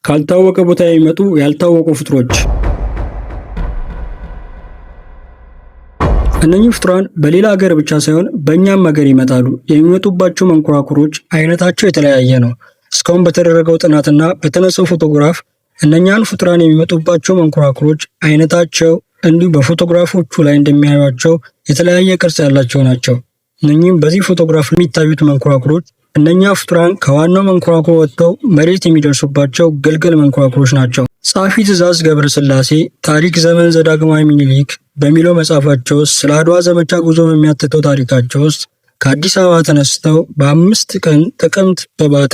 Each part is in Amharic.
ካልታወቀ ቦታ የሚመጡ ያልታወቁ ፍጡሮች። እነኚህ ፍጡራን በሌላ ሀገር ብቻ ሳይሆን በእኛም ሀገር ይመጣሉ። የሚመጡባቸው መንኮራኩሮች አይነታቸው የተለያየ ነው። እስካሁን በተደረገው ጥናትና በተነሳው ፎቶግራፍ እነኛን ፍጡራን የሚመጡባቸው መንኮራኩሮች አይነታቸው እንዲሁም በፎቶግራፎቹ ላይ እንደሚያዩቸው የተለያየ ቅርጽ ያላቸው ናቸው። እነኚህም በዚህ ፎቶግራፍ የሚታዩት መንኮራኩሮች እነኛ ፍጡራን ከዋናው መንኮራኩር ወጥተው መሬት የሚደርሱባቸው ግልገል መንኮራኩሮች ናቸው። ጸሐፊ ትእዛዝ ገብረስላሴ ታሪክ ዘመን ዘዳግማዊ ምኒልክ በሚለው መጽሐፋቸው ውስጥ ስለ አድዋ ዘመቻ ጉዞ በሚያትተው ታሪካቸው ውስጥ ከአዲስ አበባ ተነስተው በ5 ቀን ጥቅምት በባተ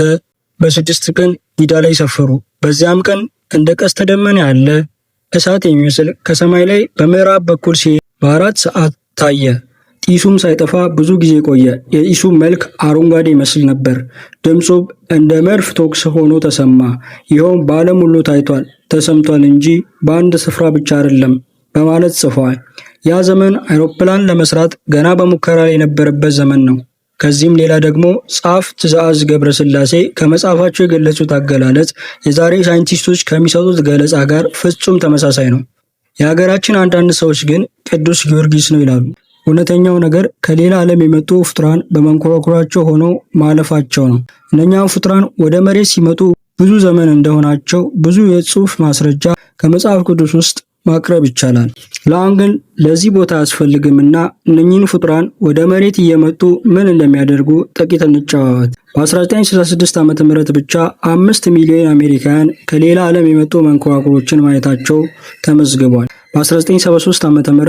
በ6 ቀን ጊዳ ላይ ሰፈሩ። በዚያም ቀን እንደ ቀስተ ደመና ያለ እሳት የሚመስል ከሰማይ ላይ በምዕራብ በኩል ሲሄድ በ4 ሰዓት ታየ። ጢሱም ሳይጠፋ ብዙ ጊዜ ቆየ። የጢሱ መልክ አረንጓዴ ይመስል ነበር። ድምፁም እንደ መድፍ ተኩስ ሆኖ ተሰማ። ይኸውም በዓለም ሁሉ ታይቷል ተሰምቷል እንጂ በአንድ ስፍራ ብቻ አይደለም በማለት ጽፈዋል። ያ ዘመን አይሮፕላን ለመስራት ገና በሙከራ ላይ የነበረበት ዘመን ነው። ከዚህም ሌላ ደግሞ ጸሐፊ ትእዛዝ ገብረስላሴ ከመጽሐፋቸው የገለጹት አገላለጽ የዛሬ ሳይንቲስቶች ከሚሰጡት ገለጻ ጋር ፍጹም ተመሳሳይ ነው። የሀገራችን አንዳንድ ሰዎች ግን ቅዱስ ጊዮርጊስ ነው ይላሉ። እውነተኛው ነገር ከሌላ ዓለም የመጡ ፍጡራን በመንኮራኩራቸው ሆነው ማለፋቸው ነው። እነኛም ፍጡራን ወደ መሬት ሲመጡ ብዙ ዘመን እንደሆናቸው ብዙ የጽሑፍ ማስረጃ ከመጽሐፍ ቅዱስ ውስጥ ማቅረብ ይቻላል። ለአሁን ግን ለዚህ ቦታ አያስፈልግምና እነኚህን ፍጡራን ወደ መሬት እየመጡ ምን እንደሚያደርጉ ጥቂት እንጨዋወት። በ1966 ዓ.ም ብቻ 5 ሚሊዮን አሜሪካውያን ከሌላ ዓለም የመጡ መንኮራኩሮችን ማየታቸው ተመዝግቧል። በ1973 ዓ.ም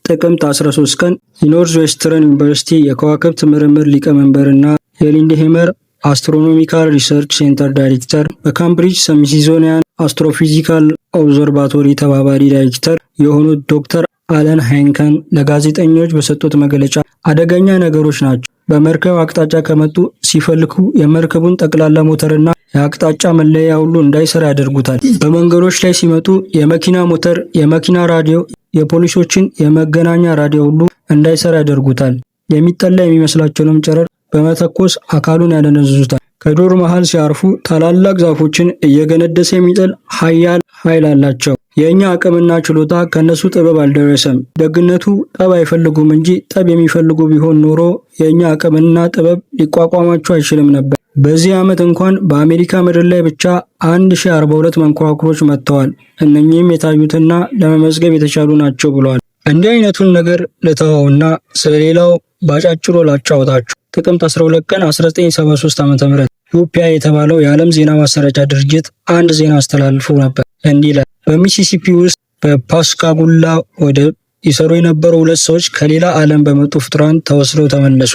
ጥቅምት 13 ቀን የኖርዝ ዌስተርን ዩኒቨርሲቲ የከዋክብት ምርምር ሊቀመንበርና የሊንድሄመር Astronomical Research Center ዳይሬክተር፣ በካምብሪጅ ስሚዝሶኒያን Astrophysical Observatory ተባባሪ ዳይሬክተር የሆኑት ዶክተር አለን ሃይንከን ለጋዜጠኞች በሰጡት መግለጫ አደገኛ ነገሮች ናቸው። በመርከብ አቅጣጫ ከመጡ ሲፈልኩ የመርከቡን ጠቅላላ ሞተርና የአቅጣጫ መለያ ሁሉ እንዳይሰራ ያደርጉታል። በመንገዶች ላይ ሲመጡ የመኪና ሞተር፣ የመኪና ራዲዮ፣ የፖሊሶችን የመገናኛ ራዲዮ ሁሉ እንዳይሰራ ያደርጉታል። የሚጠላ የሚመስላቸውንም ጨረር በመተኮስ አካሉን ያደነዝዙታል። ከዱር መሃል ሲያርፉ ታላላቅ ዛፎችን እየገነደሰ የሚጥል ኃያል ኃይል አላቸው። የእኛ አቅምና ችሎታ ከእነሱ ጥበብ አልደረሰም። ደግነቱ ጠብ አይፈልጉም እንጂ ጠብ የሚፈልጉ ቢሆን ኖሮ የእኛ አቅምና ጥበብ ሊቋቋማቸው አይችልም ነበር። በዚህ ዓመት እንኳን በአሜሪካ ምድር ላይ ብቻ 1042 መንኮራኩሮች መጥተዋል። እነኚህም የታዩትና ለመመዝገብ የተቻሉ ናቸው ብለዋል። እንዲህ አይነቱን ነገር ልተወውና ስለሌላው ባጫጭሩ ላጫውታችሁ። ጥቅምት 12 ቀን 1973 ዓ.ም ዩፒያ የተባለው የዓለም ዜና ማሰራጫ ድርጅት አንድ ዜና አስተላልፎ ነበር። እንዲህ ይላል። በሚሲሲፒ ውስጥ በፓስካጉላ ወደብ ይሰሩ የነበሩ ሁለት ሰዎች ከሌላ ዓለም በመጡ ፍጡራን ተወስደው ተመለሱ።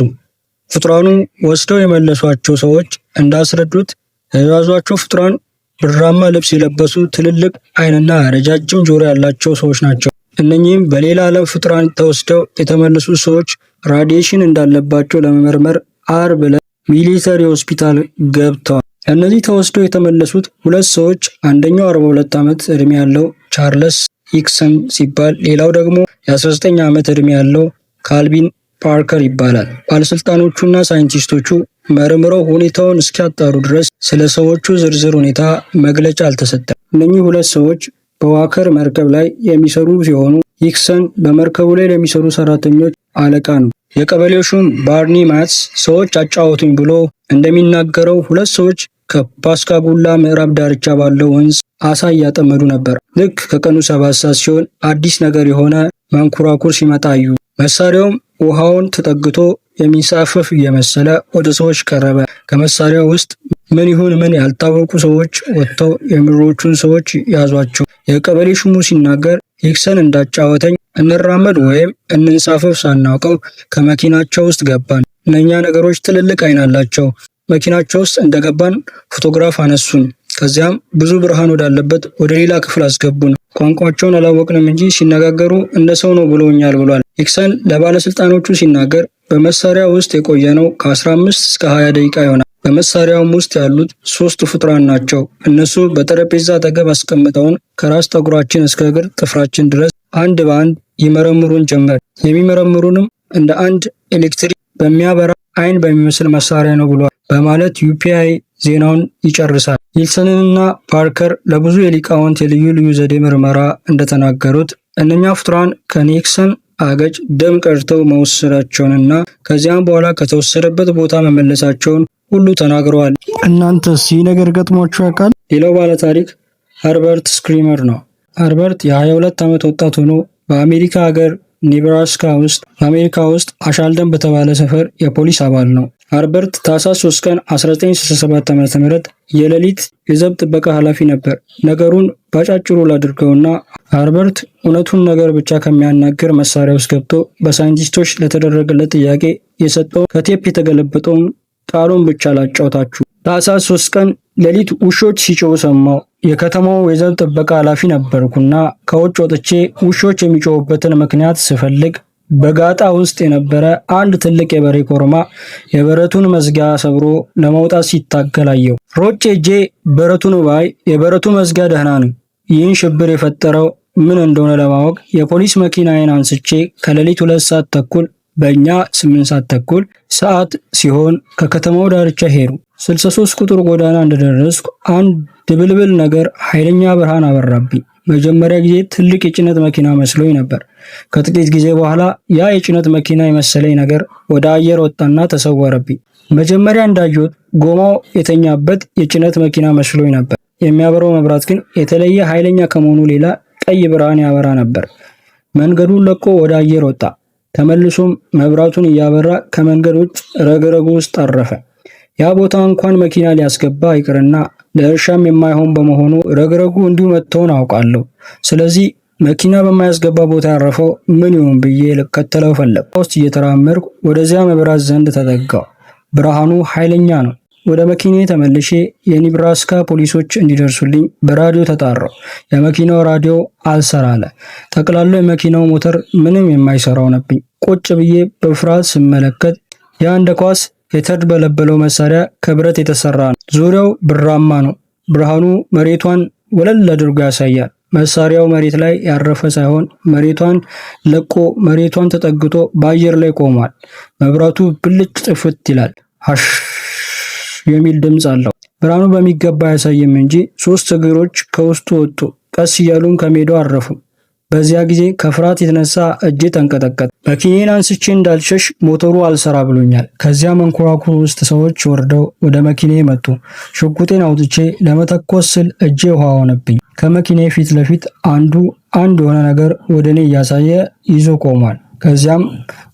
ፍጡራኑ ወስደው የመለሷቸው ሰዎች እንዳስረዱት የያዟቸው ፍጡራን ብራማ ልብስ የለበሱ፣ ትልልቅ ዓይንና ረጃጅም ጆሮ ያላቸው ሰዎች ናቸው። እነኚህም በሌላ ዓለም ፍጡራን ተወስደው የተመለሱ ሰዎች radiation እንዳለባቸው ለመመርመር ዓርብ ዕለት military ሆስፒታል ገብተዋል። እነዚህ ተወስደው የተመለሱት ሁለት ሰዎች አንደኛው 42 ዓመት ዕድሜ ያለው ቻርለስ ሂክሰን ሲባል ሌላው ደግሞ የ19 ዓመት ዕድሜ ያለው ካልቪን ፓርከር ይባላል። ባለስልጣኖቹና ሳይንቲስቶቹ መርምረው ሁኔታውን እስኪያጣሩ ድረስ ስለ ሰዎቹ ዝርዝር ሁኔታ መግለጫ አልተሰጠም። እነኚህ ሁለት ሰዎች በዋከር መርከብ ላይ የሚሰሩ ሲሆኑ ሂክሰን በመርከቡ ላይ ለሚሰሩ ሰራተኞች አለቃ ነው። የቀበሌው ሹም ባርኒ ማትስ ሰዎች አጫወቱኝ ብሎ እንደሚናገረው ሁለት ሰዎች ከፓስካጉላ ምዕራብ ዳርቻ ባለው ወንዝ አሳ እያጠመዱ ነበር። ልክ ከቀኑ 7 ሰዓት ሲሆን አዲስ ነገር የሆነ መንኮራኩር ሲመጣ አዩ። መሳሪያውም ውሃውን ተጠግቶ የሚንሳፈፍ እየመሰለ ወደ ሰዎች ቀረበ። ከመሳሪያው ውስጥ ምን ይሁን ምን ያልታወቁ ሰዎች ወጥተው የምሮቹን ሰዎች ያዟቸው። የቀበሌ ሹሙ ሲናገር ሂክሰን እንዳጫወተኝ እንራመድ ወይም እንንሳፈፍ ሳናውቀው ከመኪናቸው ውስጥ ገባን። እነኛ ነገሮች ትልልቅ አይን አላቸው። መኪናቸው ውስጥ እንደገባን ፎቶግራፍ አነሱን። ከዚያም ብዙ ብርሃን ወዳለበት ወደ ሌላ ክፍል አስገቡን። ቋንቋቸውን አላወቅንም እንጂ ሲነጋገሩ እንደ ሰው ነው ብሎኛል ብሏል። ሂክሰን ለባለስልጣኖቹ ሲናገር በመሳሪያ ውስጥ የቆየነው ከ15 እስከ 20 ደቂቃ ይሆናል። በመሳሪያውም ውስጥ ያሉት ሶስት ፍጡራን ናቸው። እነሱ በጠረጴዛ አጠገብ አስቀምጠውን ከራስ ጠጉራችን እስከ እግር ጥፍራችን ድረስ አንድ በአንድ ይመረምሩን ጀመር። የሚመረምሩንም እንደ አንድ ኤሌክትሪክ በሚያበራ አይን በሚመስል መሳሪያ ነው ብሏል። በማለት ዩፒአይ ዜናውን ይጨርሳል። ሂልሰንና ፓርከር ለብዙ የሊቃውንት የልዩ ልዩ ዘዴ ምርመራ እንደተናገሩት እነኛ ፍጡራን ከኒክሰን አገጭ ደም ቀድተው መውሰዳቸውንና ከዚያም በኋላ ከተወሰደበት ቦታ መመለሳቸውን ሁሉ ተናግረዋል። እናንተስ ይህ ነገር ገጥሟችሁ ያውቃል? ሌላው ባለታሪክ ኸርበርት ስክሪመር ነው። ኸርበርት የ22 ዓመት ወጣት ሆኖ በአሜሪካ ሀገር ኔብራስካ ውስጥ በአሜሪካ ውስጥ አሻልደን በተባለ ሰፈር የፖሊስ አባል ነው። ኸርበርት ታህሳስ 3 ቀን 1967 ዓ.ም የሌሊት የዘብ ጥበቃ ኃላፊ ነበር። ነገሩን ባጫጭሩ ላድርገውና ኸርበርት እውነቱን ነገር ብቻ ከሚያናግር መሳሪያ ውስጥ ገብቶ በሳይንቲስቶች ለተደረገለት ጥያቄ የሰጠው ከቴፕ የተገለበጠውን ቃሉን ብቻ ላጫውታችሁ። ታህሳስ 3 ቀን ሌሊት ውሾች ሲጮሁ ሰማሁ። የከተማው የዘብ ጥበቃ ኃላፊ ነበርኩና ከውጭ ወጥቼ ውሾች የሚጮሁበትን ምክንያት ስፈልግ በጋጣ ውስጥ የነበረ አንድ ትልቅ የበሬ ኮርማ የበረቱን መዝጊያ ሰብሮ ለመውጣት ሲታገል አየሁ። ሮጬ ሄጄ በረቱን ባይ የበረቱ መዝጊያ ደህና ነው። ይህን ሽብር የፈጠረው ምን እንደሆነ ለማወቅ የፖሊስ መኪናዬን አንስቼ ከሌሊት 2:30 በእኛ 8:30 ሰዓት ሲሆን ከከተማው ዳርቻ ሄዱ። 63 ቁጥር ጎዳና እንደደረስኩ አንድ ድብልብል ነገር ኃይለኛ ብርሃን አበራብኝ። መጀመሪያ ጊዜ ትልቅ የጭነት መኪና መስሎኝ ነበር። ከጥቂት ጊዜ በኋላ ያ የጭነት መኪና የመሰለኝ ነገር ወደ አየር ወጣና ተሰወረብኝ። መጀመሪያ እንዳየሁት ጎማው የተኛበት የጭነት መኪና መስሎኝ ነበር። የሚያበራው መብራት ግን የተለየ ኃይለኛ ከመሆኑ ሌላ ቀይ ብርሃን ያበራ ነበር። መንገዱን ለቆ ወደ አየር ወጣ። ተመልሶም መብራቱን እያበራ ከመንገድ ውጭ ረግረጉ ውስጥ አረፈ። ያ ቦታ እንኳን መኪና ሊያስገባ ይቅርና ለእርሻም የማይሆን በመሆኑ ረግረጉ እንዲሁ መጥተውን አውቃለሁ። ስለዚህ መኪና በማያስገባ ቦታ ያረፈው ምን ይሁን ብዬ ልከተለው ፈለግኩ። ውስጥ እየተራመድኩ ወደዚያ መብራት ዘንድ ተጠጋው። ብርሃኑ ኃይለኛ ነው። ወደ መኪናዬ ተመልሼ የኒብራስካ ፖሊሶች እንዲደርሱልኝ በራዲዮ ተጣራሁ። የመኪናው ራዲዮ አልሰራ አለ። ጠቅላላ የመኪናው ሞተር ምንም የማይሰራ ሆነብኝ። ቁጭ ብዬ በፍርሃት ስመለከት ያ እንደ ኳስ የተድበለበለው መሳሪያ ከብረት የተሰራ ነው። ዙሪያው ብራማ ነው። ብርሃኑ መሬቷን ወለል አድርጎ ያሳያል። መሳሪያው መሬት ላይ ያረፈ ሳይሆን መሬቷን ለቆ መሬቷን ተጠግቶ በአየር ላይ ቆሟል። መብራቱ ብልጭ ጥፍት ይላል። ሀሽ የሚል ድምፅ አለው። ብርሃኑ በሚገባ አያሳይም እንጂ ሶስት እግሮች ከውስጡ ወጡ። ቀስ እያሉም ከሜዳው አረፉ። በዚያ ጊዜ ከፍርሃት የተነሳ እጄ ተንቀጠቀጠ። መኪኔን አንስቼ እንዳልሸሽ ሞተሩ አልሰራ ብሎኛል። ከዚያ መንኮራኩር ውስጥ ሰዎች ወርደው ወደ መኪኔ መጡ። ሽጉጤን አውጥቼ ለመተኮስ ስል እጄ ውሃ ሆነብኝ። ከመኪኔ ፊት ለፊት አንዱ አንድ የሆነ ነገር ወደ እኔ እያሳየ ይዞ ቆሟል። ከዚያም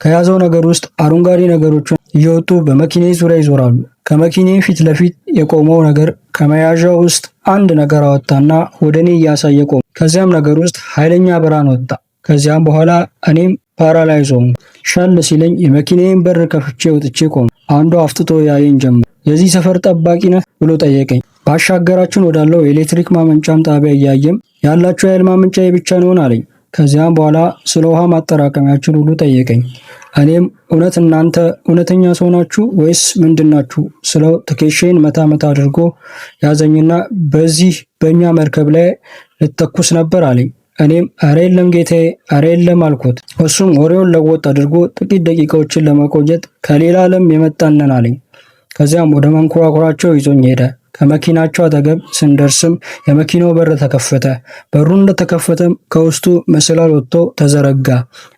ከያዘው ነገር ውስጥ አረንጓዴ ነገሮችን እየወጡ በመኪኔ ዙሪያ ይዞራሉ። ከመኪኔ ፊት ለፊት የቆመው ነገር ከመያዣው ውስጥ አንድ ነገር አወጣና ወደ እኔ እያሳየ ቆመ። ከዚያም ነገር ውስጥ ኃይለኛ ብርሃን ወጣ። ከዚያም በኋላ እኔም paralyze ሆንኩ። ሻል ሲለኝ የመኪናዬን በር ከፍቼ ወጥቼ ቆምኩ። አንዱ አፍጥጦ ያየኝ ጀመር። የዚህ ሰፈር ጠባቂ ነህ ብሎ ጠየቀኝ። ባሻገራችን ወዳለው የኤሌክትሪክ ማመንጫም ጣቢያ እያየም ያላቸው የኃይል ማመንጫ ብቻ ነውን አለኝ። ከዚያም በኋላ ስለ ውሃ ማጠራቀሚያችን ሁሉ ጠየቀኝ። እኔም እውነት እናንተ እውነተኛ ሰው ናችሁ ወይስ ምንድን ናችሁ ስለው ትከሻዬን መታ መታ አድርጎ ያዘኝና በዚህ በእኛ መርከብ ላይ ልተኩስ ነበር አለኝ። እኔም አረ የለም ጌታዬ፣ አረ የለም አልኩት። እሱም ወሬውን ለወጥ አድርጎ ጥቂት ደቂቃዎችን ለመቆየት ከሌላ ዓለም የመጣነን አለኝ። ከዚያም ወደ መንኮራኩራቸው ይዞኝ ሄደ። ከመኪናቸው አጠገብ ስንደርስም የመኪናው በር ተከፈተ። በሩ እንደተከፈተም ከውስጡ መሰላል ወጥቶ ተዘረጋ።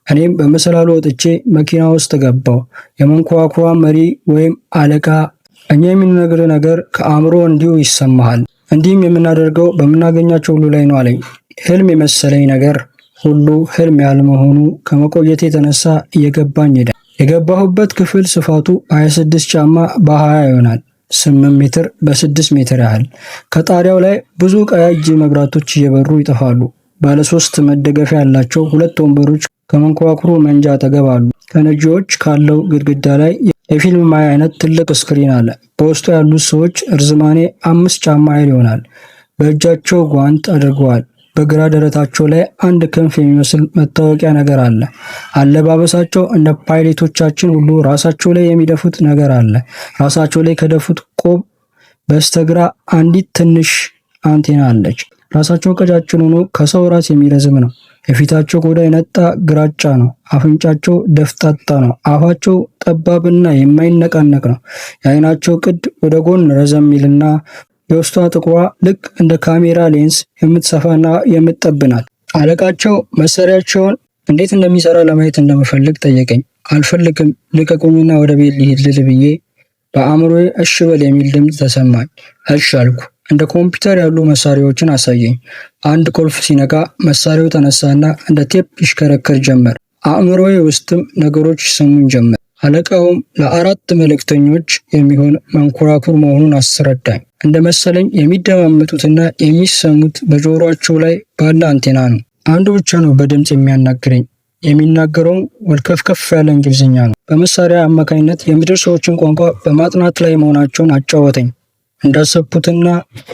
እኔም በመሰላሉ ወጥቼ መኪና ውስጥ ገባው። የመንኮራኩሯ መሪ ወይም አለቃ እኛ የምንነግርህ ነገር ከአእምሮ እንዲሁ ይሰማሃል፣ እንዲህም የምናደርገው በምናገኛቸው ሁሉ ላይ ነው አለኝ። ህልም የመሰለኝ ነገር ሁሉ ህልም ያለመሆኑ ከመቆየቴ የተነሳ እየገባኝ ሄደ። የገባሁበት ክፍል ስፋቱ 26 ጫማ በ20 ይሆናል። 8 ሜትር በ6 ሜትር ያህል። ከጣሪያው ላይ ብዙ ቀያይ መብራቶች እየበሩ ይጠፋሉ። ባለ ሶስት መደገፊያ ያላቸው ሁለት ወንበሮች ከመንኮራኩሩ መንጃ አጠገብ አሉ። ከነጂዎች ካለው ግድግዳ ላይ የፊልም ማያ አይነት ትልቅ screen አለ። በውስጡ ያሉት ሰዎች እርዝማኔ 5 ጫማ ያህል ይሆናል። በእጃቸው ጓንት አድርገዋል። በግራ ደረታቸው ላይ አንድ ክንፍ የሚመስል መታወቂያ ነገር አለ። አለባበሳቸው እንደ ፓይሌቶቻችን ሁሉ ራሳቸው ላይ የሚደፉት ነገር አለ። ራሳቸው ላይ ከደፉት ቆብ በስተግራ አንዲት ትንሽ አንቴና አለች። ራሳቸው ቀጫጭን ሆኖ ከሰው ራስ የሚረዝም ነው። የፊታቸው ቆዳ የነጣ ግራጫ ነው። አፍንጫቸው ደፍጣጣ ነው። አፋቸው ጠባብና የማይነቃነቅ ነው። የአይናቸው ቅድ ወደ ጎን ረዘም ይልና የውስጧ ጥቁሯ ልክ እንደ ካሜራ ሌንስ የምትሰፋና የምትጠብ ናት። አለቃቸው መሳሪያቸውን እንዴት እንደሚሰራ ለማየት እንደምፈልግ ጠየቀኝ። አልፈልግም፣ ልቀቁኝና ወደ ቤት ልሂድ ልል ብዬ በአእምሮዬ እሽ በል የሚል ድምፅ ተሰማኝ። እሽ አልኩ። እንደ ኮምፒውተር ያሉ መሳሪያዎችን አሳየኝ። አንድ ቁልፍ ሲነካ መሳሪያው ተነሳና እንደ ቴፕ ይሽከረከር ጀመር። አእምሮዬ ውስጥም ነገሮች ይሰሙኝ ጀመር። አለቃውም ለአራት መልእክተኞች የሚሆን መንኮራኩር መሆኑን አስረዳኝ። እንደ መሰለኝ የሚደማመጡትና የሚሰሙት በጆሮአቸው ላይ ባለ አንቴና ነው። አንዱ ብቻ ነው በድምፅ የሚያናግረኝ። የሚናገረውም ወልከፍከፍ ያለ እንግሊዝኛ ነው። በመሳሪያ አማካኝነት የምድር ሰዎችን ቋንቋ በማጥናት ላይ መሆናቸውን አጫወተኝ። እንዳሰብኩትና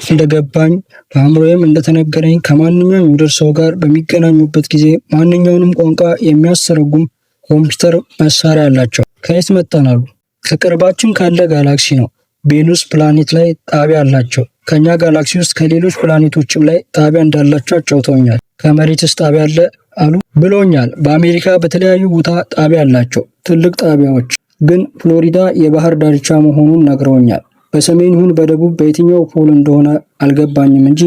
እንደገባኝ በአእምሮዬም እንደተነገረኝ ከማንኛውም የምድር ሰው ጋር በሚገናኙበት ጊዜ ማንኛውንም ቋንቋ የሚያስተረጉም ኮምፒውተር መሳሪያ አላቸው። ከየት መጣን አሉ። ከቅርባችን ካለ ጋላክሲ ነው። ቬኑስ ፕላኔት ላይ ጣቢያ አላቸው። ከኛ ጋላክሲ ውስጥ ከሌሎች ፕላኔቶችም ላይ ጣቢያ እንዳላቸው አጫውተውኛል። ከመሬትስ ጣቢያ አለ አሉ ብሎኛል። በአሜሪካ በተለያዩ ቦታ ጣቢያ አላቸው፣ ትልቅ ጣቢያዎች ግን ፍሎሪዳ የባህር ዳርቻ መሆኑን ነግረውኛል። በሰሜን ይሁን በደቡብ በየትኛው pole እንደሆነ አልገባኝም እንጂ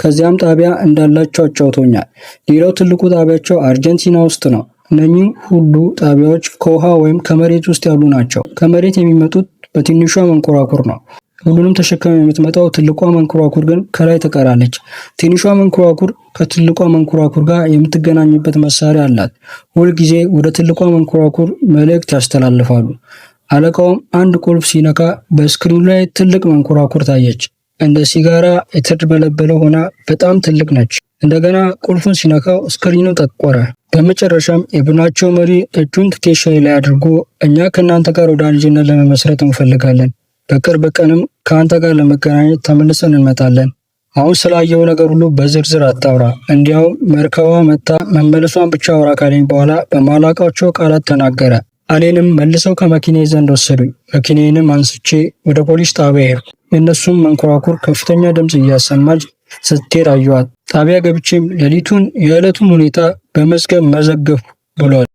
ከዚያም ጣቢያ እንዳላቸው አጫውተውኛል። ሌላው ትልቁ ጣቢያቸው አርጀንቲና ውስጥ ነው። እነኚህ ሁሉ ጣቢያዎች ከውሃ ወይም ከመሬት ውስጥ ያሉ ናቸው። ከመሬት የሚመጡት በትንሿ መንኮራኩር ነው። ሁሉንም ተሸክማ የምትመጣው ትልቋ መንኮራኩር ግን ከላይ ትቀራለች። ትንሿ መንኮራኩር ከትልቋ መንኮራኩር ጋር የምትገናኝበት መሳሪያ አላት። ሁል ጊዜ ወደ ትልቋ መንኮራኩር መልእክት ያስተላልፋሉ። አለቃውም አንድ ቁልፍ ሲነካ በስክሪኑ ላይ ትልቅ መንኮራኩር ታየች። እንደ ሲጋራ የተድበለበለ ሆና በጣም ትልቅ ነች። እንደገና ቁልፉን ሲነካው ስክሪኑ ጠቆረ። በመጨረሻም የቡድናቸው መሪ እጁን ትከሻዬ ላይ አድርጎ እኛ ከእናንተ ጋር ወዳጅነት ለመመስረት እንፈልጋለን። በቅርብ ቀንም ከአንተ ጋር ለመገናኘት ተመልሰን እንመጣለን። አሁን ስላየው ነገር ሁሉ በዝርዝር አታውራ፣ እንዲያውም መርከቧ መታ መመለሷን ብቻ አውራ ካለኝ በኋላ በማላውቃቸው ቃላት ተናገረ። እኔንም መልሰው ከመኪናዬ ዘንድ ወሰዱኝ። መኪናዬንም አንስቼ ወደ ፖሊስ ጣቢያ ሄድኩ። የእነሱም መንኮራኩር ከፍተኛ ድምፅ እያሰማች ስትሄድ አየኋት። ጣቢያ ገብቼም ሌሊቱን የዕለቱን ሁኔታ በመዝገብ መዘገብኩ ብሏል።